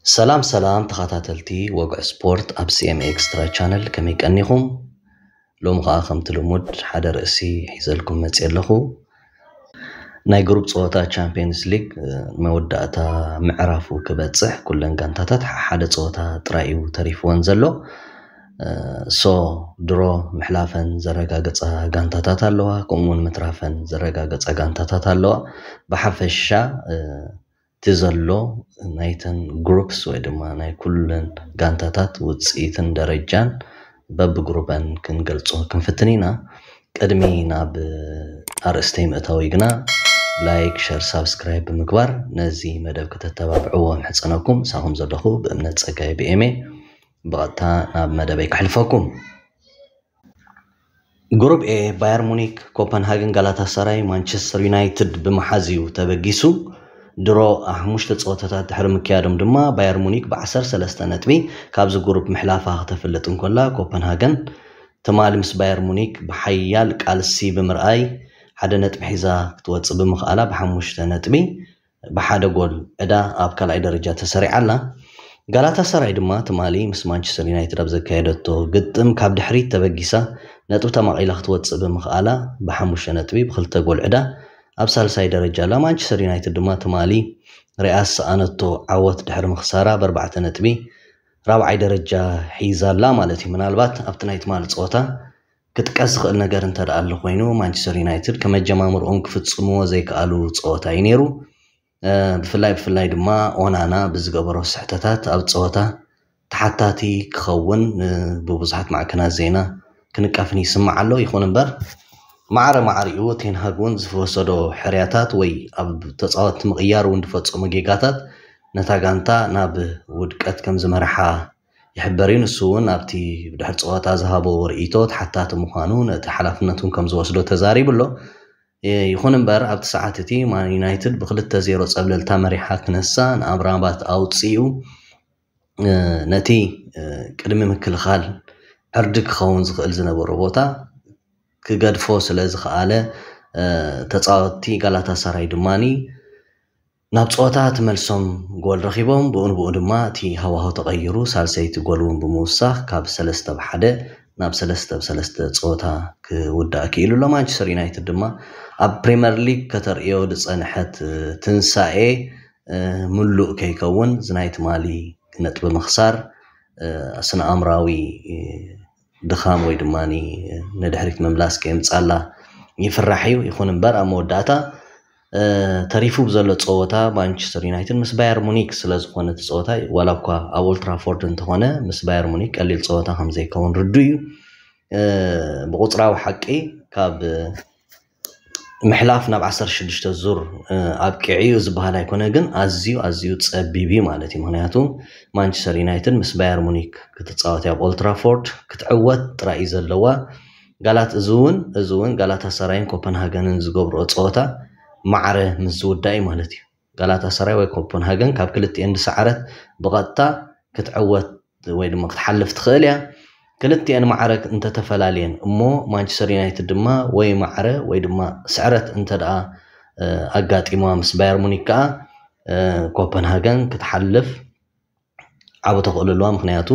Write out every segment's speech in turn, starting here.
ሰላም ሰላም ተኸታተልቲ ወግዒ ስፖርት ኣብ CM Extra Channel፣ ከመይ ቀኒኹም? ሎሚ ኸኣ ከምቲ ልሙድ ሓደ ርእሲ ሒዘልኩም መጽየ ኣለኹ። ናይ ግሩፕ ጸወታ ቻምፒየንስ ሊግ መወዳእታ ምዕራፉ ክበጽሕ ኩለን ጋንታታት ሓደ ጸወታ ጥራይ እዩ ተሪፍወን ዘሎ። ሶ ድሮ ምሕላፈን ዘረጋገጻ ጋንታታት ኣለዋ፣ ከምኡውን ምትራፈን ዘረጋገጻ ጋንታታት ኣለዋ። ብሓፈሻ እቲ ዘሎ ናይተን ግሩፕስ ወይ ድማ ናይ ኩለን ጋንታታት ውፅኢትን ደረጃን በብግሩበን ክንገልጾ ክንፍትን ኢና። ቅድሚ ናብ ኣርእስተይ ምእታዊ ግና ላይክ፣ ሸር፣ ሳብስክራይብ ብምግባር ነዚ መደብ ከተተባብዕዎ ምሕጸነኩም። ሳኹም ዘለኹ ብእምነት ጸጋይ ብኤሜ። ብቐጥታ ናብ መደበይ ከሕልፈኩም። ግሩፕ ኤ ባየር ሙኒክ፣ ኮፐንሃገን፣ ጋላታሳራይ፣ ማንቸስተር ዩናይትድ ብምሓዝ እዩ ተበጊሱ። ድሮ ሓሙሽተ ፀወታታት ድሕሪ ምክያዶም ድማ ባየር ሙኒክ ብ13 ነጥቢ ካብዚ ግሩፕ ምሕላፋ ክተፍልጥ እንኮላ፣ ኮፐንሃገን ትማሊ ምስ ባየር ሙኒክ ብሓያል ቃልሲ ብምርኣይ ሓደ ነጥቢ ሒዛ ክትወፅእ ብምኽኣላ ብሓሙሽተ ነጥቢ ብሓደ ጎል ዕዳ ኣብ ካልኣይ ደረጃ ተሰሪዓ ኣላ። ጋላታሳራይ ድማ ትማሊ ምስ ማንቸስተር ዩናይትድ ኣብ ዘካየደቶ ግጥም ካብ ድሕሪት ተበጊሳ ነጥቢ ተማቒላ ክትወፅእ ብምኽኣላ ብሓሙሽተ ነጥቢ ብክልተ ጎል ዕዳ ኣብ ሳልሳይ ደረጃ ኣላ። ማንቸስተር ዩናይትድ ድማ ትማሊ ሪኣ ዝሰኣነቶ ዓወት ድሕሪ ምኽሳራ ብኣርባዕተ ነጥቢ ራብዓይ ደረጃ ሒዛ ኣላ ማለት እዩ። ምናልባት ኣብቲ ናይ ትማሊ ፀወታ ክጥቀስ ዝኽእል ነገር እንተ ደኣ ኣሎ ኮይኑ፣ ማንቸስተር ዩናይትድ ከመጀማምርኦም ክፍጽምዎ ዘይከኣሉ ፀወታ እዩ ነይሩ። ብፍላይ ብፍላይ ድማ ኦናና ብዝገበሮ ስሕተታት ኣብ ፀወታ ተሓታቲ ክኸውን ብብዙሓት ማዕከናት ዜና ክንቀፍን ይስማዕ ኣሎ። ይኹን እምበር ማዕረ ማዕሪኡ ቴንሃግ እውን ዝወሰዶ ሕርያታት ወይ ኣብ ተፃወትቲ ምቕያር እውን ዝፈፀሙ ጌጋታት ነታ ጋንታ ናብ ውድቀት ከም ዝመርሓ ይሕበር እዩ። ንሱ እውን ኣብቲ ብድሕሪ ፀወታ ዝሃቦ ርእይቶ ተሓታቲ ምዃኑ ነቲ ሓላፍነት እውን ከም ዝወስዶ ተዛሪቡ ኣሎ። ይኹን እምበር ኣብቲ ሰዓት እቲ ማን ዩናይትድ ብክልተ ዜሮ ፀብለልታ መሪሓ ክነሳ ንኣምራባት ኣውፅኡ ነቲ ቅድሚ ምክልኻል ዕርዲ ክኸውን ዝኽእል ዝነበሮ ቦታ ክገድፎ ስለ ዝኸኣለ ተፃወትቲ ጋላታሳራይ ድማ ናብ ፀወታ ትመልሶም ጎል ረኺቦም። ብኡ ንብኡ ድማ እቲ ሃዋሁ ተቐይሩ ሳልሰይቲ ጎል እውን ብምውሳኽ ካብ ሰለስተ ብሓደ ናብ ሰለስተ ብሰለስተ ፀወታ ክውዳእ ክኢሉ ኣሎ። ማንቸስተር ዩናይትድ ድማ ኣብ ፕሪምየር ሊግ ከተርእዮ ዝፀንሐት ትንሳኤ ምሉእ ከይከውን ዝናይ ትማሊ ነጥቢ ምኽሳር ስነ ኣእምራዊ ድኻም ወይ ድማ ንድሕሪት ምምላስ ከየምፃላ ይፍራሕ እዩ። ይኹን እምበር ኣብ መወዳእታ ተሪፉ ብዘሎ ፀወታ ማንቸስተር ዩናይትድ ምስ ባየር ሙኒክ ስለ ዝኾነ እቲ ፀወታ ዋላ እኳ ኣብ ኦልትራፎርድ እንተኾነ ምስ ባየር ሙኒክ ቀሊል ፀወታ ከም ዘይከውን ርዱ እዩ። ብቁፅራዊ ሓቂ ካብ ምሕላፍ ናብ ዓሰርተ ሽዱሽተ ዙር ኣብቂዑ እዩ ዝበሃል ኣይኮነ፣ ግን ኣዝዩ ኣዝዩ ፀቢብ እዩ ማለት እዩ። ምክንያቱ ማንቸስተር ዩናይትድ ምስ ባየር ሙኒክ ክትፃወት ኣብ ኦልትራፎርድ ክትዕወት ጥራይ እዩ ዘለዋ። ጋላት እዚ እውን እዚ እውን ጋላታ ሰራይን ኮፐንሃገንን ዝገብርኦ ፀወታ ማዕረ ምስ ዝውዳእ እዩ ማለት እዩ። ጋላታ ሰራይ ወይ ኮፐንሃገን ካብ ክልቲኤን ዝሰዓረት ብቐጥታ ክትዕወት ወይ ድማ ክትሓልፍ ትኽእል እያ። ክልቲኤን ማዕረ እንተተፈላለየን እሞ ማንቸስተር ዩናይትድ ድማ ወይ ማዕረ ወይ ድማ ስዕረት እንተ ደኣ ኣጋጢምዋ ምስ ባየር ሙኒክ ከኣ ኮፐንሃገን ክትሓልፍ ዓቢ ተኽእሎ ኣለዋ። ምክንያቱ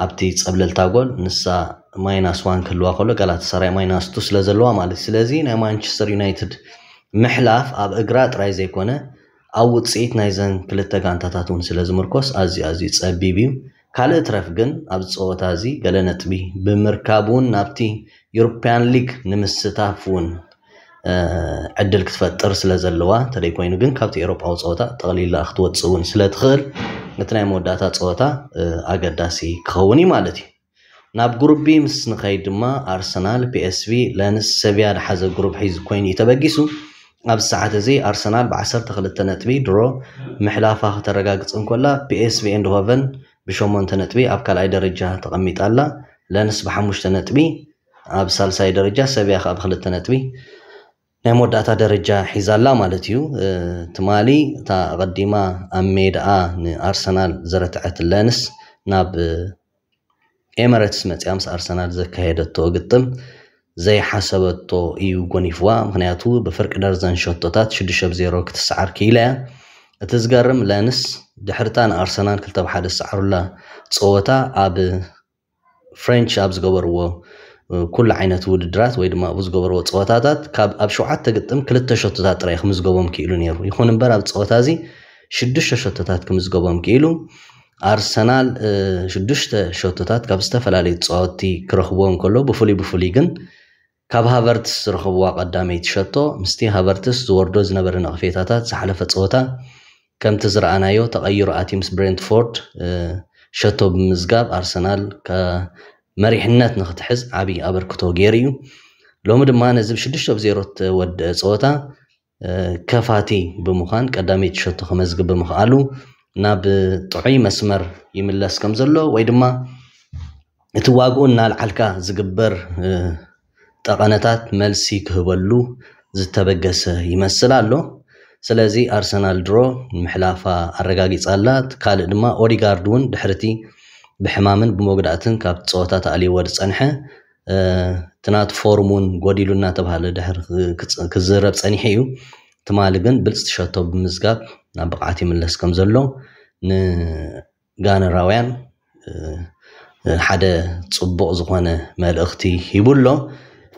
ኣብቲ ጸብለልታ ጎል ንሳ ማይናስ ዋን ክህልዋ ከሎ ጋላታ ሰራይ ማይናስ ቱ ስለ ዘለዋ ማለት እዩ። ስለዚ ናይ ማንቸስተር ዩናይትድ ምሕላፍ ኣብ እግራ ጥራይ ዘይኮነ ኣብ ውጽኢት ናይዘን ክልተ ጋንታታት እውን ስለ ዝምርኮስ ኣዝዩ ኣዝዩ ጸቢብ እዩ። ካልእ ትረፍ ግን ኣብዚ ጸወታ እዚ ገለ ነጥቢ ብምርካብ እውን ናብቲ ዩሮፕያን ሊግ ንምስታፍ እውን ዕድል ክትፈጥር ስለ ዘለዋ፣ እንተደይ ኮይኑ ግን ካብቲ ኤውሮጳዊ ጸወታ ጠቕሊላ ክትወጽእ እውን ስለ ትኽእል እቲ ናይ መወዳእታ ጸወታ ኣገዳሲ ክኸውን እዩ ማለት እዩ። ናብ ግሩፕ ቢ ምስ ንኸይድ ድማ ኣርሰናል፣ ፒኤስቪ፣ ለንስ፣ ሰቪያ ዝሓዘ ግሩፕ ሒዙ ኮይኑ እዩ ተበጊሱ። ኣብዚ ሰዓት እዚ ኣርሰናል ብ12 ነጥቢ ድሮ ምሕላፋ ከተረጋግጽ እንኮላ፣ ፒኤስቪ ኤንድሆቨን ብሸሞንተ ነጥቢ ኣብ ካልኣይ ደረጃ ተቐሚጣ ኣላ። ለንስ ብሓሙሽተ ነጥቢ ኣብ ሳልሳይ ደረጃ፣ ሰቪያ ከኣ ብክልተ ነጥቢ ናይ መወዳእታ ደረጃ ሒዛ ኣላ ማለት እዩ። ትማሊ እታ ኣቐዲማ ኣብ ሜድኣ ንኣርሰናል ዘረትዐት ለንስ ናብ ኤመረትስ መጽያ ምስ ኣርሰናል ዘካየደቶ ግጥም ዘይሓሰበቶ እዩ ጎኒፍዋ። ምክንያቱ ብፍርቂ ደርዘን ሸቶታት ሽዱሽተ ብ ዜሮ ክትሰዓር ክኢላ እያ። እቲ ዝገርም ለንስ ድሕርታ ንኣርሰናል ክልተ ብ ሓደ ዝሰዓሩላ ፀወታ ኣብ ፍሬንች ኣብ ዝገበርዎ ኩሉ ዓይነት ውድድራት ወይ ድማ ኣብኡ ዝገበርዎ ፀወታታት ካብ ኣብ ሸውዓተ ግጥም ክልተ ሸቶታት ጥራይ ክምዝገቦም ክኢሉ ነይሩ። ይኹን እምበር ኣብ ፀወታ እዚ ሽዱሽተ ሸቶታት ክምዝገቦም ክኢሉ። ኣርሰናል ሽዱሽተ ሸቶታት ካብ ዝተፈላለዩ ተፃወትቲ ክረኽብዎ እንከሎ ብፍሉይ ብፍሉይ ግን ካብ ሃቨርትስ ዝረኸብዋ ቀዳመይቲ ሸቶ ምስቲ ሃቨርትስ ዝወርዶ ዝነበረ ነቐፌታታት ዝሓለፈ ፀወታ ከምቲ ዝረኣናዮ ተቐይሩ ኣትዩ ምስ ብሬንትፎርድ ሸቶ ብምዝጋብ ኣርሰናል መሪሕነት ንክትሕዝ ዓብዪ ኣበርክቶ ገይሩ እዩ። ሎሚ ድማ ነዚ ብሽዱሽተ ብ ዜሮ እተወድአ ፀወታ ከፋቲ ብምዃን ቀዳመይቲ ሸቶ ከመዝግብ ብምኽኣሉ ናብ ጥዑይ መስመር ይምለስ ከም ዘሎ ወይ ድማ እቲ ዋግኡ እናልዓልካ ዝግበር ጠቐነታት መልሲ ክህበሉ ዝተበገሰ ይመስል ኣሎ። ስለዚ ኣርሰናል ድሮ ምሕላፋ ኣረጋጊጻ ኣላ። ካልእ ድማ ኦዲጋርድ እውን ድሕርቲ ብሕማምን ብመጉዳእትን ካብ ፀወታ ተኣልይዎ ዝፀንሐ ትናት ፎርም እውን ጎዲሉ እናተባሃለ ድሕር ክዝረብ ፀኒሑ እዩ። ትማሊ ግን ብልፅቲ ሸቶ ብምዝጋብ ናብ ብቕዓት ይምለስ ከም ዘሎ ንጋነራውያን ሓደ ፅቡቕ ዝኾነ መልእኽቲ ሂቡ ኣሎ።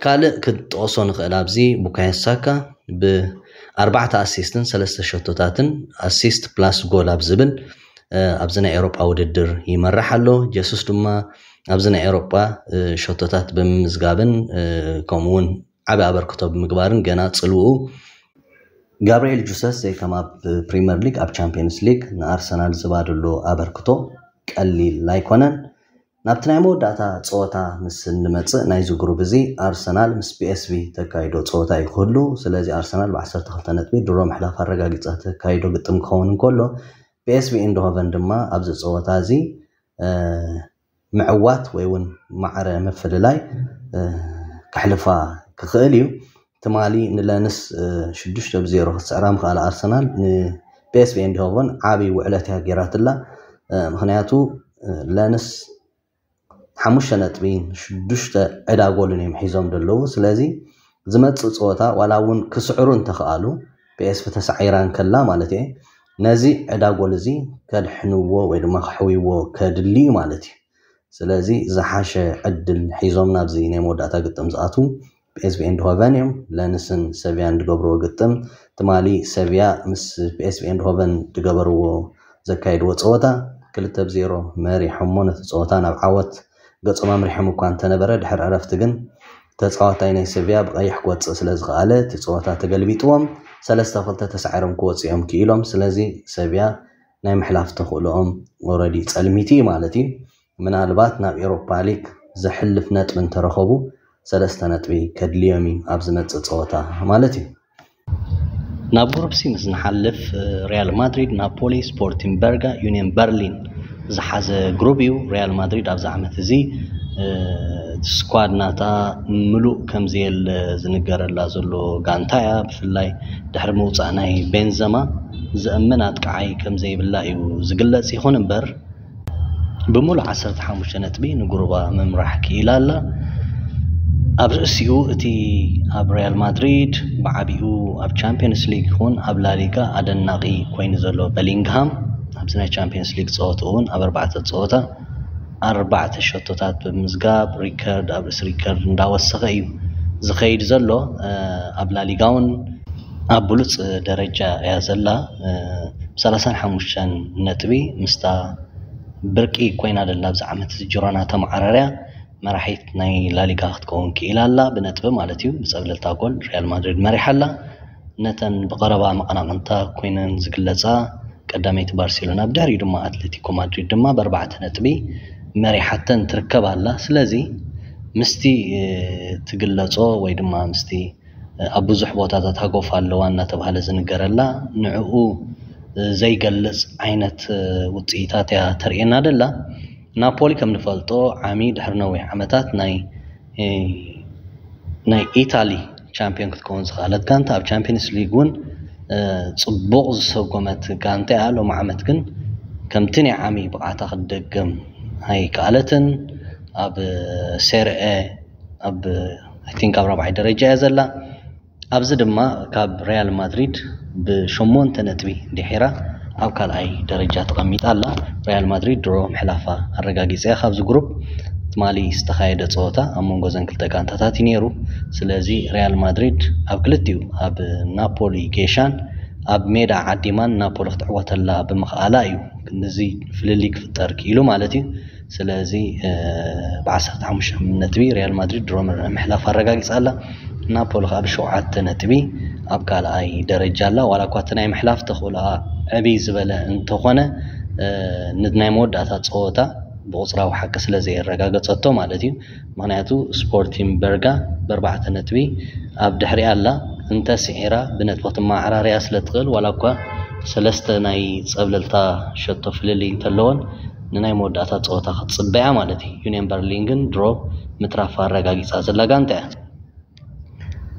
ካልእ ክትጠቕሶ ንኽእል ኣብዚ ቡካዮ ሳካ ብኣርባዕተ ኣሲስትን ሰለስተ ሸቶታትን ኣሲስት ፕላስ ጎል ኣብ ዝብል ኣብዚ ናይ ኤሮጳ ውድድር ይመርሕ ኣሎ። ጀሱስ ድማ ኣብዚ ናይ ኤሮጳ ሸቶታት ብምምዝጋብን ከምኡ እውን ዓቢ ኣበርክቶ ብምግባርን ገና ጽልውኡ ጋብርኤል ጁሰስ ዘይከም ኣብ ፕሪምየር ሊግ ኣብ ቻምፒየንስ ሊግ ንኣርሰናል ዝባደሎ ኣበርክቶ ቀሊል ኣይኮነን። ናብቲ ናይ መወዳእታ ፀወታ ምስ እንመፅእ ናይዚ ግሩብ እዚ ኣርሰናል ምስ ፒኤስቪ ተካይዶ ፀወታ እዩ ክህሉ። ስለዚ ኣርሰናል ብ12 ነጥቢ ድሮ ምሕላፍ ኣረጋጊፃ ተካይዶ ግጥም ክኸውን እንከሎ ፒኤስቪ ኢንድሆቨን ድማ ኣብዚ ፀወታ እዚ ምዕዋት ወይ እውን ማዕረ ምፍልላይ ክሕልፋ ክኽእል እዩ። ትማሊ ንለንስ ሽዱሽተ ብ ዜሮ ክትስዕራ ምኽኣል ኣርሰናል ንፒኤስቪ ኢንድሆቨን ዓብዪ ውዕለት እያ ገይራትላ። ምክንያቱ ለንስ ሓሙሽተ ነጥቢ ሽዱሽተ ዕዳ ጎልን እዮም ሒዞም ዘለዉ። ስለዚ ዝመፅእ ፀወታ ዋላ እውን ክስዕሩ እንተኽኣሉ ፒኤስቪ ተሳዒራ እንከላ ማለት እየ ነዚ ዕዳ ጎል እዚ ከድሕንዎ ወይ ድማ ከሕውይዎ ከድሊ እዩ ማለት እዩ። ስለዚ ዝሓሸ ዕድል ሒዞም ናብዚ ናይ መወዳእታ ግጥም ዝኣትዉ ፒኤስቪ ኤንድሆቨን እዮም። ለንስን ሰቪያን ዝገብርዎ ግጥም ትማሊ ሰቪያ ምስ ፒኤስቪ ኤንድሆቨን ዝገበርዎ ዘካየድዎ ፀወታ ክልተ ብ ዜሮ መሪሖሞ ነቲ ፀወታ ናብ ዓወት ገፆም ኣምሪሖም እኳ እንተነበረ ድሕሪ ዕረፍቲ ግን ተፃዋታይ ናይ ሰቪያ ብቀይሕ ክወፅእ ስለ ዝኸኣለ እቲ ፀወታ ተገልቢጥዎም ሰለስተ ክልተ ተሳዒሮም ክወፁ እዮም ክኢሎም። ስለዚ ሰቪያ ናይ ምሕላፍ ተኽእሎኦም ኦረዲ ፀልሚቲ ማለት እዩ። ምናልባት ናብ ኤሮፓ ሊግ ዘሕልፍ ነጥቢ እንተረኸቡ ሰለስተ ነጥቢ ከድልዮም እዩ ኣብ ዝመፅእ ፀወታ ማለት እዩ። ናብ ግሩፕ ሲ ምስ ንሓልፍ ሪያል ማድሪድ፣ ናፖሊ፣ ስፖርቲንግ በርጋ፣ ዩኒየን በርሊን ዝሓዘ ግሩፕ እዩ። ሪያል ማድሪድ ኣብዚ ዓመት እዚ ስኳድ ናታ ምሉእ ከም ዘየለ ዝንገረላ ዘሎ ጋንታ እያ። ብፍላይ ድሕሪ ምውፃእ ናይ ቤንዘማ ዝእምን ኣጥቃዓይ ከም ዘይብላ እዩ ዝግለጽ። ይኹን እምበር ብምሉእ ዓሰርተ ሓሙሽተ ነጥቢ ንጉሩባ ምምራሕ ክኢላ ኣላ። ኣብ ርእሲኡ እቲ ኣብ ሪያል ማድሪድ ብዓቢኡ ኣብ ቻምፒየንስ ሊግ ይኹን ኣብ ላሊጋ ኣደናቂ ኮይኑ ዘሎ በሊንግሃም ኣብዚ ናይ ቻምፒየንስ ሊግ ፀወታ እውን ኣብ ኣርባዕተ ፀወታ ኣርባዕተ ሸቶታት ብምምዝጋብ ሪከርድ ኣብ ርእሲ ሪከርድ እንዳወሰኸ እዩ ዝኸይድ ዘሎ። ኣብ ላሊጋ እውን ኣብ ብሉፅ ደረጃ እያ ዘላ። ብ ሰላሳን ሓሙሽተን ነጥቢ ምስታ ብርቂ ኮይና ዘላ ኣብዚ ዓመት እዚ ጅሮና ተመዓራርያ መራሒት ናይ ላሊጋ ክትከውን ክኢላ ኣላ፣ ብነጥቢ ማለት እዩ። ብፀብለልታ ጎል ሪያል ማድሪድ መሪሓ ኣላ። ነተን ብቐረባ መቐናቕንታ ኮይነን ዝግለፃ ቀዳመይቲ ባርሴሎና፣ ብድሕሪኡ ድማ ኣትሌቲኮ ማድሪድ ድማ ብኣርባዕተ ነጥቢ መሪሓተን ትርከብ ኣላ። ስለዚ ምስቲ ትግለፆ ወይ ድማ ምስቲ ኣብ ብዙሕ ቦታታት ሃጎፋ ኣለዋ እናተባህለ ዝንገረላ ንዕኡ ዘይገልጽ ዓይነት ውፅኢታት እያ ተርእየና ደላ። ናፖሊ ከም ንፈልጦ ዓሚ ድሕሪ ነዊሕ ዓመታት ናይ ናይ ኢታሊ ቻምፒዮን ክትከውን ዝኽኣለት ጋንታ ኣብ ቻምፒዮንስ ሊግ እውን ፅቡቕ ዝሰጎመት ጋንታ እያ። ሎሚ ዓመት ግን ከምቲ ናይ ዓሚ ብቕዓታ ክትደግም ኣይከኣለትን። ኣብ ሴሪኤ ኣብ I think ኣብ ራብዓይ ደረጃ እያ ዘላ። ኣብዚ ድማ ካብ ሪያል ማድሪድ ብሸሞንተ ነጥቢ ድሒራ ኣብ ካልኣይ ደረጃ ተቐሚጣ ኣላ። ሪያል ማድሪድ ድሮ ምሕላፋ ኣረጋጊጸ እያ ካብዚ ግሩፕ። ትማሊ ዝተኻየደ ጸወታ ኣብ መንጎ ዘን ክልተ ጋንታታት እዩ ነይሩ። ስለዚ ሪያል ማድሪድ ኣብ ክልቲኡ፣ ኣብ ናፖሊ ጌሻን ኣብ ሜዳ ዓዲማን ናፖሊ ክትዕወተላ ብምኽኣላ እዩ እዚ ፍልልይ ክፍጠር ክኢሉ ማለት እዩ። ስለዚ ብ15 ነጥቢ ሪያል ማድሪድ ድሮ ምሕላፍ ኣረጋጊጻ ኣላ። ናፖሊ ከዓ ብሸውዓተ ነጥቢ ኣብ ካልኣይ ደረጃ ኣላ። ዋላ እኳ እቲ ናይ ምሕላፍ ተኽእሎኣ ዕብይ ዝበለ እንተኾነ፣ እ፣ ን-፣ ናይ መወዳእታ ጸወታ ብቑጽራዊ ሓቂ ስለ ዘየረጋገጸቶ ማለት እዩ። ምኽንያቱ ስፖርቲንግ በርጋ ብኣርባዕተ ነጥቢ ኣብ ድሕሪኣ ኣላ። እንተስዒራ ብነጥቢ ክትመዓራርያ ስለ ትኽእል፣ ዋላ እኳ ሰለስተ ናይ ጸብለልታ ሸቶ ፍልልይ እንተለወን፣ ንናይ መወዳእታ ጸወታ ክትጽበያ ማለት እዩ። ዩኒየን በርሊን ግን ድሮ ምትራፋ ኣረጋጊጻ ዘላ ጋንታ እያ።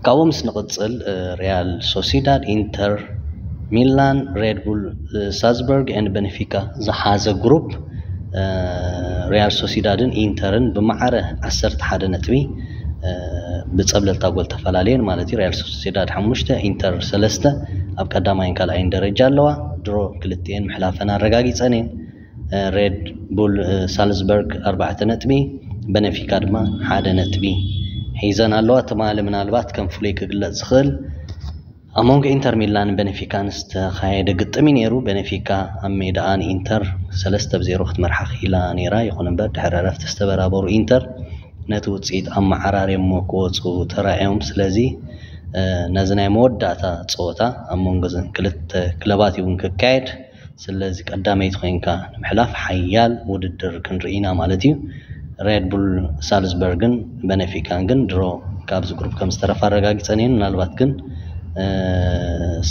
ካብኡ ምስ ንቕጽል፣ እ፣ ሪያል ሶሲዳድ፣ ኢንተር ሚላን፣ ሬድ ቡል፣ እ፣ ሳልዝበርግ ኤንድ ቤንፊካ ዝሓዘ ግሩፕ፣ እ፣ ሪያል ሶሲዳድን ኢንተርን ብማዕረ ዓሰርተ ሓደ ነጥቢ፣ እ፣ ብጸብለልታ ጎል ተፈላለየን ማለት እዩ። ሪያል ሶሲዳድ ሓሙሽተ፣ ኢንተር ሰለስተ ኣብ ቀዳማይን ካልኣይን ደረጃ ኣለዋ። ድሮ ክልቲኤን ምሕላፈን ኣረጋጊጸን እየን። እ፣ ሬድ ቡል፣ እ፣ ሳልዝበርግ ኣርባዕተ ነጥቢ፣ ቤነፊካ ድማ ሓደ ነጥቢ ሒዘን ኣለዋ። ትማሊ ምናልባት ከም ፍሉይ ክግለጽ ዝኽእል ኣብ መንጎ ኢንተር ሚላን ቤነፊካን ዝተኻየደ ግጥም እዩ ነይሩ። ቤነፊካ ኣብ ሜዳኣ ንኢንተር ሰለስተ ብ ዜሮ ክትመርሓ ክኢላ ነይራ። ይኹን እምበር ድሕሪ ዕረፍቲ ዝተበራበሩ ኢንተር ነቲ ውጽኢት ኣመዓራርዮሞ ክወጹ ተራእዮም። ስለዚ፣ እ፣ ነዚ ናይ መወዳእታ ጸወታ ኣብ መንጎ እዘን ክልተ ክለባት እውን ክካየድ። ስለዚ ቀዳመይቲ ኮይንካ ንምሕላፍ ሓያል ውድድር ክንርኢ ኢና ማለት እዩ። ሬድ ቡል ሳልዝበርግን ቤነፊካን ግን ድሮ ካብዚ ግሩፕ ከም ዝተረፋ ኣረጋጊጸን እየን። ምናልባት ግን፣ እ፣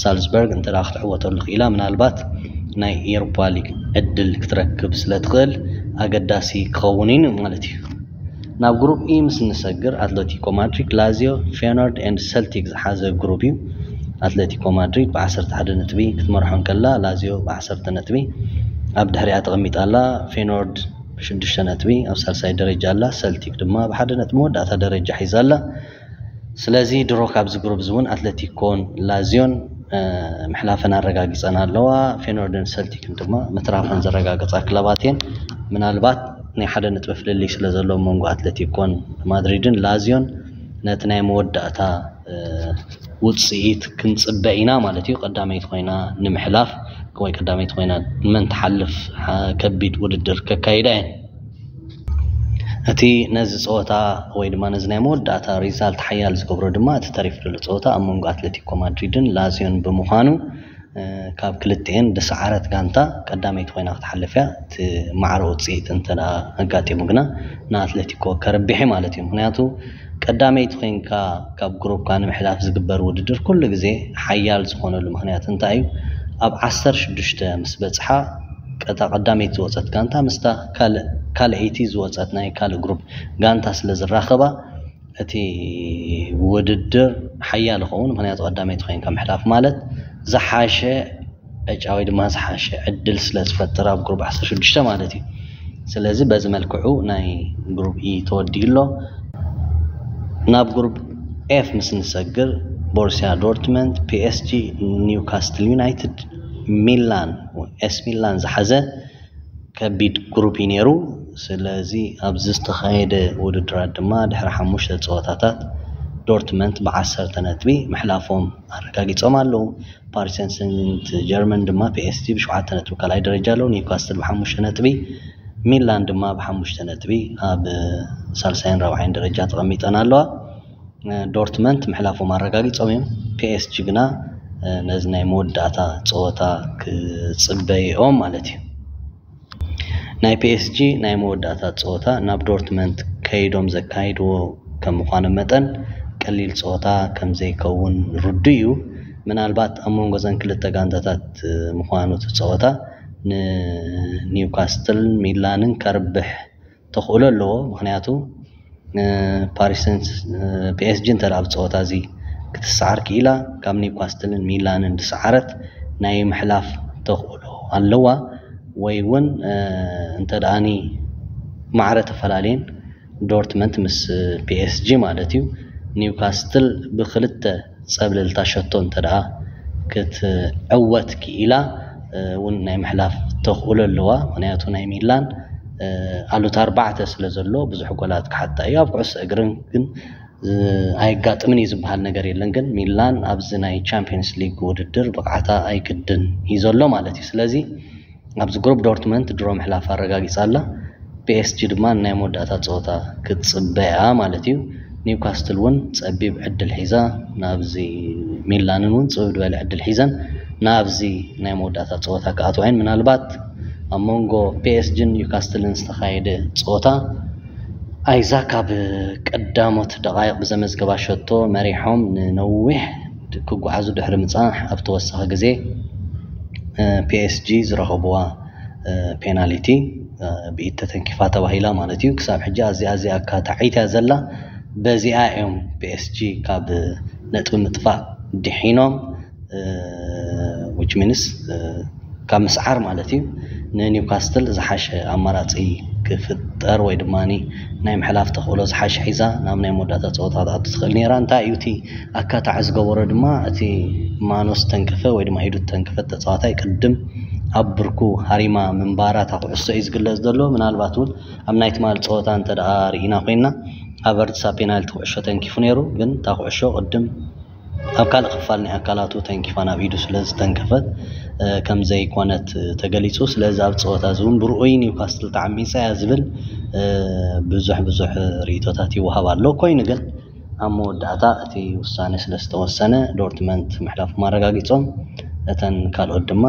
ሳልዝበርግ እንተ ደኣ ክትዕወተሉ ክኢላ፣ ምናልባት ናይ ኤሮፓ ሊግ ዕድል ክትረክብ ስለ ትኽእል ኣገዳሲ ክኸውን እዩ ማለት እዩ። ናብ ግሩፕ ኢ ምስ እንሰግር፣ ኣትለቲኮ ማድሪድ፣ ላዚዮ፣ ፌኖርድ ኤንድ ሰልቲክ ዝሓዘ ግሩፕ እዩ። ኣትለቲኮ ማድሪድ ብ11 ነጥቢ ክትመርሖ እንከላ፣ ላዚዮ ብ10 ነጥቢ ኣብ ድሕሪኣ ተቐሚጣ ኣላ። ፌኖርድ ብሽዱሽተ ነጥቢ ኣብ ሳልሳይ ደረጃ ኣላ። ሰልቲክ ድማ ብሓደ ነጥቢ መወዳእታ ደረጃ ሒዛ ኣላ። ስለዚ ድሮ ካብዚ ግሩፕ እዚ እውን ኣትለቲኮን ላዚዮን፣ እ፣ ምሕላፈን ኣረጋጊጸን ኣለዋ። ፌኖርድን ሰልቲክን ድማ ምትራፈን ዘረጋገጻ ክለባት እየን። ምናልባት ናይ ሓደ ነጥቢ ፍልልይ ስለ ዘሎ መንጎ ኣትለቲኮን ማድሪድን ላዚዮን ነቲ ናይ መወዳእታ፣ እ፣ ውጽኢት ክንጽበ ኢና ማለት እዩ። ቀዳመይቲ ኮይና ንምሕላፍ ወይ ቀዳመይቲ ኮይና መን ትሓልፍ፣ ሓ-፣ ከቢድ ውድድር ከካይዳ እየን። እቲ ነዚ ጸወታ ወይ ድማ ነዚ ናይ መወዳእታ ሪዛልት ሓያል ዝገብሮ ድማ እቲ ተሪፉ ዘሎ ጸወታ ኣብ መንጎ ኣትሌቲኮ ማድሪድን ላዚዮን ብምዃኑ፣ እ፣ ካብ ክልቲኤን ዝሰዓረት ጋንታ ቀዳመይቲ ኮይና ክትሓልፍ እያ። እቲ ማዕረ ውጽኢት እንተ ደኣ ኣጋጢሙ ግና ንኣትሌቲኮ ከርብሕ እዩ ማለት እዩ። ምኽንያቱ ቀዳመይቲ ኮይንካ ካብ ግሩፕካ ንምሕላፍ ዝግበር ውድድር ኩሉ ግዜ ሓያል ዝኾነሉ ምኽንያት እንታይ እዩ? ኣብ ዓሰርተ ሽዱሽተ ምስ በጽሓ፣ ቀታ ቀዳመይቲ ዝወጸት ጋንታ ምስታ ካልእ-፣ ካልኣይቲ ዝወጸት ናይ ካልእ ግሩፕ ጋንታ ስለ ዝራኸባ፣ እቲ ውድድር ሓያል ይኸውን። ምኽንያቱ ቀዳመይቲ ኮይንካ ምሕላፍ ማለት ዝሓሸ ዕጫ ወይ ድማ ዝሓሸ ዕድል ስለ ዝፈጥር ኣብ ግሩፕ ዓሰርተ ሽዱሽተ ማለት እዩ። ስለዚ በዚ መልክዑ ናይ ግሩፕ ኢ ተወዲኡ ኣሎ። ናብ ግሩፕ ኤፍ ምስ ንሰግር፣ ቦሩሲያ ዶርትመንድ፣ ፒ ኤስ ጂ፣ ኒውካስትል ዩናይትድ፣ ሚላን፣ ኤስ ሚላን ዝሓዘ ከቢድ ግሩፕ እዩ ነይሩ። ስለዚ ኣብዚ ዝተኻየደ ውድድራት ድማ ድሕሪ ሓሙሽተ ጸወታታት ዶርትመንድ ብ10 ነጥቢ ምሕላፎም ኣረጋጊጾም ኣለዉ። ፓሪስ ሰንት ጀርመን ድማ ፒ ኤስ ጂ ብሸውዓተ ነጥቢ ካልኣይ ደረጃ ኣለዉ። ኒውካስትል ብሓሙሽተ ነጥቢ፣ ሚላን ድማ ብሓሙሽተ ነጥቢ ኣብ ሳልሳይን ራብዓይን ደረጃ ተቐሚጠን ኣለዋ። ዶርትመንድ ምሕላፎም ኣረጋጊጾም እዮም። ፒ ኤስ ጂ ግና ነዚ ናይ መወዳእታ ጸወታ ክጽበይኦም ማለት እዩ። ናይ ፒ ኤስ ጂ ናይ መወዳእታ ጸወታ ናብ ዶርትመንድ ከይዶም ዘካይድዎ ከም ምዃኑ መጠን፣ ቀሊል ጸወታ ከም ዘይከውን ርዱእ እዩ። ምናልባት ኣብ መንጎ እዘን ክልተ ጋንታታት ምዃኑ እቲ ጸወታ ንኒውካስትልን ሚላንን ከርብሕ ተኽእሎ ኣለዎ። ምኽንያቱ፣ እ፣ ፓሪስ ሰንት-፣ እ፣ ፒ ኤስ ጂ እንተ ደኣ ኣብ ጸወታ እዚ ክትሰዓር ክኢላ፣ ካብ ኒውካስትልን ሚላንን ዝሰዓረት ናይ ምሕላፍ ተኽእሎ ኣለዋ። ወይ እውን፣ እ፣ እንተ ደኣኒ ማዕረ ተፈላለየን ዶርትመንድ ምስ ፒ ኤስ ጂ ማለት እዩ፣ ኒውካስትል ብክልተ ጸብለልታ ሸቶ እንተ ደኣ ክትዕወት ክኢላ፣ እውን ናይ ምሕላፍ ተኽእሎ ኣለዋ። ምክንያቱ ናይ ሚላን ኣሉታ ኣርባዕተ ስለ ዘሎ ብዙሕ ጎላት ክሓታ እዩ። ኣብ ኩዕሶ እግርን ግን ኣይጋጥምን እዩ ዝበሃል ነገር የለን። ግን ሚላን ኣብዚ ናይ ቻምፒየንስ ሊግ ውድድር ብቕዓታ ኣይግድን እዩ ዘሎ ማለት እዩ። ስለዚ ኣብዚ ግሩፕ ዶርትመንት ድሮ ምሕላፍ ኣረጋጊጻ ኣላ። ፒኤስጂ ድማ ናይ መወዳእታ ጸወታ ክትጽበያ ማለት እዩ። ኒውካስትል እውን ጸቢብ ዕድል ሒዛ ናብዚ፣ ሚላንን እውን ጽብብ ዝበለ ዕድል ሒዘን ናብዚ ናይ መወዳእታ ጸወታ ክኣትዋ እየን። ምናልባት ኣብ መንጎ ፒኤስጂን ኒውካስትልን ዝተኻየደ ጸወታ ኣይዛክ ኣብ ቀዳሞት ደቓይቕ ብዘመዝገባ ሸቶ መሪሖም ንነዊሕ ክጓዓዙ ድሕሪ ምጽናሕ ኣብ ተወሳኺ ግዜ ፒኤስጂ ዝረኸብዋ ፔናልቲ ብኢድ ተተንኪፋ ተባሂላ ማለት እዩ። ክሳብ ሕጂ ኣዚኣ እዚኣ እካ ተዓይታ ዘላ። በዚኣ እዮም ፒኤስጂ ካብ ነጥቢ ምጥፋእ ድሒኖም። ዊች ሚንስ ካብ ምስዓር ማለት እዩ። ንኒውካስትል ዝሓሸ ኣማራፂ ክፍጠር ወይ ድማ ናይ ምሕላፍ ተኽእሎ ዝሓሸ ሒዛ ናብ ናይ መወዳእታ ፀወታ ክትኣቱ ትኽእል ነይራ። እንታይ እዩ እቲ ኣካታዒ ዝገበሮ ድማ እቲ ማኖ ዝተንከፈ ወይ ድማ ኢዱ ዝተንከፈት ተፃዋታይ ቅድም ኣብ ብርኩ ሃሪማ ምንባራ እታ ኩዕሶ እዩ ዝግለፅ ዘሎ። ምናልባት እውን ኣብ ናይ ትማሊ ፀወታ እንተ ደኣ ርኢና ኮይና ሃቨርትስ ኣብ ፔናልቲ ኩዕሾ ተንኪፉ ነይሩ፣ ግን እታ ኩዕሾ ቅድም ኣብ ካልእ ክፋል ናይ ኣካላቱ ተንኪፋ ናብ ኢዱ ስለ ዝተንከፈት ከም ዘይኮነት ተገሊፁ። ስለዚ ኣብ ፀወታ እዚ እውን ብርኡይ ኒውካስትል ተዓሚፃ እያ ዝብል ብዙሕ ብዙሕ ርእይቶታት ይወሃብ ኣሎ። ኮይኑ ግን ኣብ መወዳእታ እቲ ውሳነ ስለ ዝተወሰነ ዶርትመንት ምሕላፎም ኣረጋጊጾም፣ እተን ካልኦት ድማ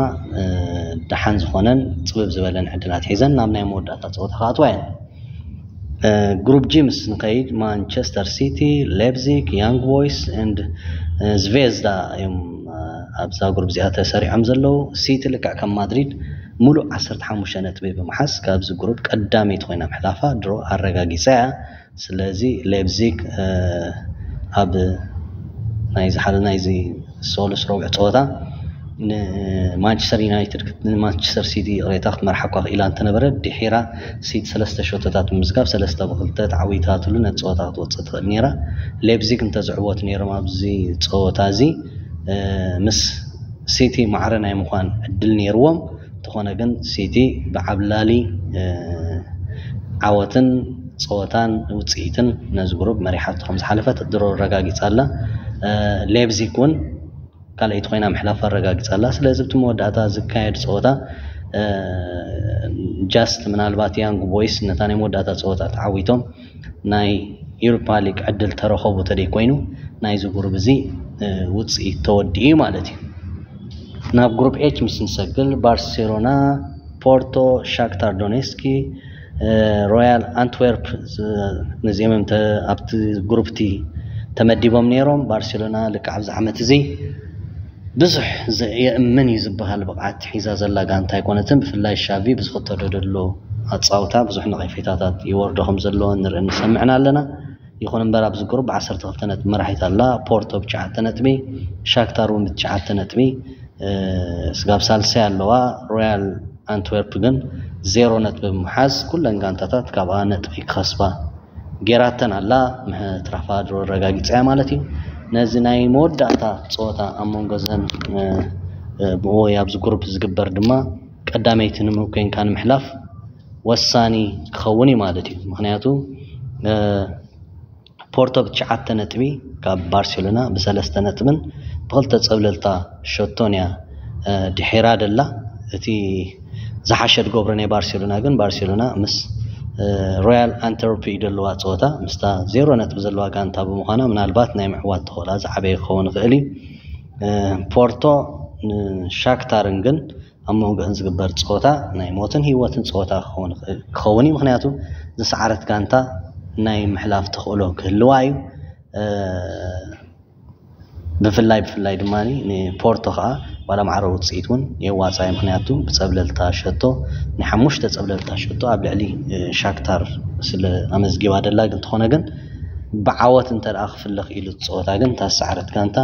ደሓን ዝኾነን ጽብብ ዝበለን ዕድላት ሒዘን ናብ ናይ መወዳእታ ጸወታ ክኣትዋ እየን። ግሩፕ ጂ ምስ ንኸይድ ማንቸስተር ሲቲ፣ ሌፕዚግ፣ ያንግ ቦይስ ኤንድ ዝቬዝዳ እዮም ኣብዛ ግሩፕ እዚኣ ተሰሪዖም ዘለዉ። ሲቲ ልክዕ ከም ማድሪድ ሙሉእ ዓሰርተ ሓሙሽተ ነጥቢ ብምሓዝ ካብዚ ግሩፕ ቀዳመይቲ ኮይና ምሕላፋ ድሮ ኣረጋጊጻ እያ። ስለዚ ሌፕዚግ ኣብ ናይዚ ሓደ ናይዚ ሰሉስ ረቡዕ ፀወታ ንማንቸስተር ዩናይትድ ንማንቸስተር ሲቲ ይቕሬታ ክትመርሓ እኳ ክኢላ እንተነበረ ድሒራ ሲቲ ሰለስተ ሸቶታት ብምዝጋብ ሰለስተ ብክልተ ተዓዊታትሉ ነቲ ፀወታ ክትወፅእ ትኽእል ነይራ። ሌፕዚግ እንተዝዕወት ነይሮም ኣብዚ ፀወታ እዚ ምስ ሲቲ ማዕረ ናይ ምዃን ዕድል ነይርዎም። እንተኾነ ግን ሲቲ ብዓብላሊ ዓወትን ፀወታን ውፅኢትን ነዚ ግሩፕ መሪሓቶ ከም ዝሓለፈት ድሮ ኣረጋጊፃ ኣላ። ሌፕዚግ እውን ካልኣይቲ ኮይና ምሕላፍ ኣረጋጊፃ ኣላ። ስለዚ ኣብቲ መወዳእታ ዝካየድ ፀወታ ጃስት ምናልባት ያንግ ቦይስ ነታ ናይ መወዳእታ ፀወታ ተዓዊቶም ናይ ዩሮፓ ሊግ ዕድል ተረኸቡ ተደይ ኮይኑ ናይዚ ግሩፕ እዚ ውፅኢት ተወዲኡ እዩ ማለት እዩ። ናብ ግሩፕ ኤች ምስ ንሰግል ባርሴሎና፣ ፖርቶ፣ ሻክታር ዶኔስኪ፣ ሮያል ኣንትዌርፕ ነዚኦም ኣብቲ ግሩፕ እቲ ተመዲቦም ነይሮም። ባርሴሎና ልክዕ ኣብዚ ዓመት እዚ ብዙሕ የእምን እዩ ዝበሃል ብቕዓት ሒዛ ዘላ ጋንታ ኣይኮነትን። ብፍላይ ሻቪ ብዝኽተሎ ዘሎ ኣጻውታ ብዙሕ ነቐፌታታት ይወርዶ ከም ዘሎ ንርኢ ንሰምዕን ኣለና። ይኹን እምበር ኣብዚ ግሩፕ ዓሰርተ ክልተ ነጥቢ መራሒት ኣላ። ፖርቶ ብትሽዓተ ነጥቢ፣ ሻክታር እውን ብትሽዓተ ነጥቢ ስጋብ ሳልሳይ ኣለዋ። ሮያል ኣንትዌርፕ ግን ዜሮ ነጥቢ ብምሓዝ ኩለን ጋንታታት ካብኣ ነጥቢ ክኸስባ ጌራተን ኣላ። ምሕትራፋ ድሮ ኣረጋጊጻ እያ ማለት እዩ። ነዚ ናይ መወዳእታ ፀወታ ኣብ መንጎ ዘን ብኡ ኣብዚ ግሩፕ ዝግበር ድማ ቀዳመይቲ ኮይንካ ንምሕላፍ ወሳኒ ክኸውን እዩ ማለት እዩ። ምክንያቱ ፖርቶ ብትሽዓተ ነጥቢ ካብ ባርሴሎና ብሰለስተ ነጥብን ብክልተ ፀብለልታ ሸቶን እያ ድሒራ ደላ። እቲ ዝሓሸ ድገብሮ ናይ ባርሴሎና ግን ባርሴሎና ምስ ሮያል ኣንተርፕ እዩ ደለዋ ፀወታ ምስታ ዜሮ ነጥቢ ዘለዋ ጋንታ ብምዃና ምናልባት ናይ ምዕዋት ተኽእላ ዝዓበየ ክኸውን ይኽእል እዩ። ፖርቶ ንሻክታርን ግን ኣብ መንጎአን ዝግበር ፀወታ ናይ ሞትን ህይወትን ፀወታ ክኸውን ይኽእል- ክኸውን እዩ። ምክንያቱ ዝሰዓረት ጋንታ ናይ ምሕላፍ ተኽእሎ ክህልዋ እዩ። ብፍላይ ብፍላይ ድማ ንፖርቶ ከዓ ዋላ ማዕረ ውፅኢት እውን የዋፃ እዩ። ምክንያቱ ብፀብለልታ ሸቶ ናይ ሓሙሽተ ፀብለልታ ሸቶ ኣብ ልዕሊ ሻክታር ስለ ኣመዝጊባ ደላ ግን እንተኾነ ግን ብዓወት እንተ ደኣ ክፍለ ክኢሉ እቲ ፀወታ ግን እታ ዝሰዓረት ጋንታ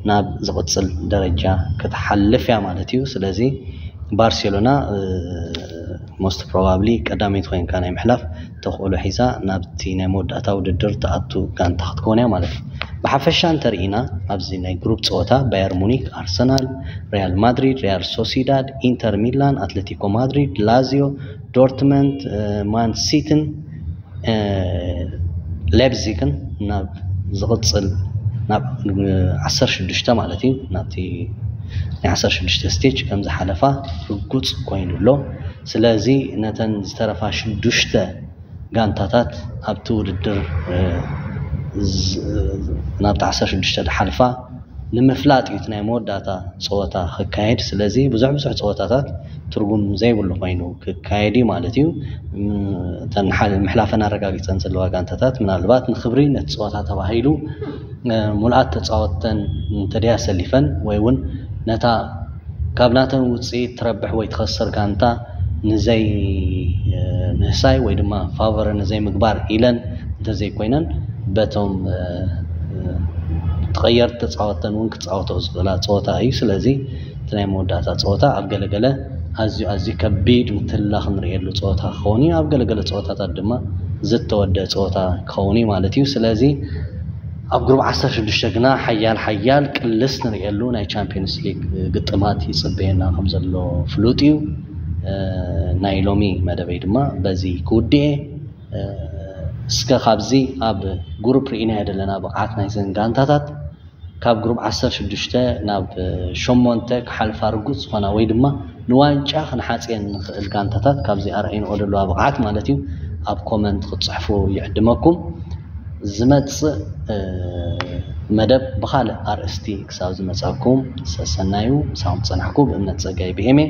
ናብ ዝቕፅል ደረጃ ክትሓልፍ እያ ማለት እዩ። ስለዚ ባርሴሎና most probably ቀዳመይቲ ኮይንካ ናይ ምሕላፍ ተኽእሎ ሒዛ ናብቲ ናይ መወዳእታ ውድድር ትኣቱ ጋንታ ክትከውን እያ ማለት እዩ። ብሓፈሻ እንተርኢና ኣብዚ ናይ ግሩፕ ፀወታ ባየር ሙኒክ፣ ኣርሰናል፣ ሪያል ማድሪድ፣ ሪያል ሶሲዳድ፣ ኢንተር ሚላን፣ ኣትሌቲኮ ማድሪድ፣ ላዚዮ፣ ዶርትመንድ፣ ማን ሲትን ሌፕዚግን ናብ ዝቕፅል ናብ ዓሰርተ ሽዱሽተ ማለት እዩ ናብቲ ናይ ዓሰርተ ሽዱሽተ ስቴጅ ከም ዝሓለፋ ርጉፅ ኮይኑ ኣሎ። ስለዚ ነተን ዝተረፋ ሽዱሽተ ጋንታታት ኣብቲ ውድድር ናብቲ ዓሰርተ ሽዱሽተ ዝሓልፋ ንምፍላጥ እዩ እቲ ናይ መወዳእታ ፀወታ ክካየድ። ስለዚ ብዙሕ ብዙሕ ፀወታታት ትርጉም ዘይብሉ ኮይኑ ክካየድ እዩ ማለት እዩ። ምሕላፈን ኣረጋጊፀን ዘለዋ ጋንታታት ምናልባት ንክብሪ ነቲ ፀወታ ተባሂሉ ሙሉኣት ተፃወተን እንተደይ ኣሰሊፈን ወይ እውን ነታ ካብ ናተን ውፅኢት ትረብሕ ወይ ትኸስር ጋንታ ንዘይ ምህሳይ ወይ ድማ ፋቨር ንዘይ ምግባር ኢለን እንተዘይኮይነን በቶም ተቐየርቲ ተፃወተን እውን ክፃወተኦ ዝኽእላ ፀወታ እዩ። ስለዚ እቲ ናይ መወዳእታ ፀወታ ኣብ ገለገለ ኣዝዩ ኣዝዩ ከቢድ ምትላ ክንርእየሉ ፀወታ ክኸውን እዩ። ኣብ ገለገለ ፀወታታት ድማ ዝተወደአ ፀወታ ክኸውን እዩ ማለት እዩ። ስለዚ ኣብ ግሩብ ዓሰርተ ሽዱሽተ ግና ሓያል ሓያል ቅልስ ንርእየሉ ናይ ቻምፒዮንስ ሊግ ግጥማት ይፅበየና ከም ዘሎ ፍሉጥ እዩ። ናይ ሎሚ መደበይ ድማ በዚ ክውድኤ። እስከ ካብዚ ኣብ ግሩፕ ርኢናዮ ዘለና ብቕዓት ናይዘን ጋንታታት ካብ ግሩፕ ዓሰርተ ሽዱሽተ ናብ ሸሞንተ ክሓልፋ ርጉፅ ዝኾና ወይ ድማ ንዋንጫ ክንሓፅየን ንኽእል ጋንታታት ካብዚ ኣርኣይንኦ ዘለዋ ብቕዓት ማለት እዩ ኣብ ኮመንት ክትፅሕፉ ይዕድመኩም። ዝመፅእ መደብ ብኻልእ ኣርእስቲ ክሳብ ዝመፃኩም ሰሰናዩ ምሳኹም ፀናሕኩ ብእምነት ፀጋይ ብኤሜ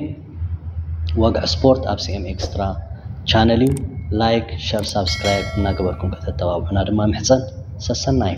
ወግዒ ስፖርት ኣብ ሲኤም ኤክስትራ ቻነል እዩ። ላይክ ሸር ሳብስክራይብ እናገበርኩም ከተተባብዑና ድማ ምሕፀን ሰሰናዩ።